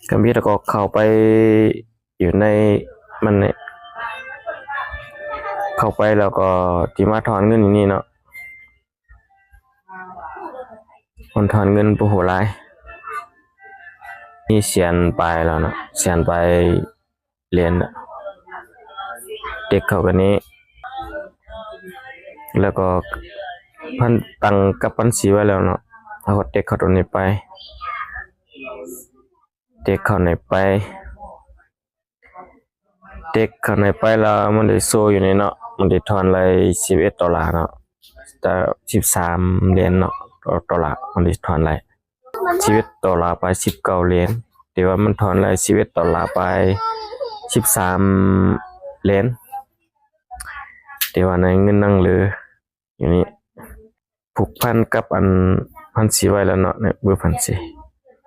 ກໍມີແຕ່ກໍເຂົ້າໄປຢູ່ໃນມັນນີ້ ເຂົ້າໄປແລ້ວກໍຊິມາຖອນເງິນຢູ່ນີ້ເນາະ. ມັນຖອນເງິນບໍ່ຮູ້ຫຼາຍ ມີແສນປາຍແລ້ວເນາະ ແສນປາຍຫຼຽນ. ເຕັກເຂົ້າກັນນີ້ ແລ້ວກໍພັນ ຕັ້ງກັບບັນຊີໄວ້ແລ້ວເນາະ ເຮົາກໍເຕັກເຂົ້າຕົວນີ້ໄປ ເຕັກເຂົ້ານີ້ໄປ ເຕັກເຂົ້ານີ້ໄປແລ້ວ ມັນໄດ້ໂຊຢູ່ນີ້ເນາະ ມັນໄດ້ຖອນໄດ້ສິບເອັດໂດລາເນາະ ແຕ່ສິບສາມຫຼຽນເນາະ ໂດລາ ມັນໄດ້ຖອນໄດ້ສິບເອັດໂດລາປາຍ ສິບເກົ້າຫຼຽນ ແຕ່ວ່າມັນຖອນໄດ້ສິບເອັດໂດລາປາຍ ສິບສາມຫຼຽນ ແຕ່ວ່າໃນເງິນຍັງເຫຼືອຢູ່ນີ້ ຜູກພັນກັບອັນພັນຊີໄວ້ແລ້ວເນາະ ໃນເບີພັນຊີ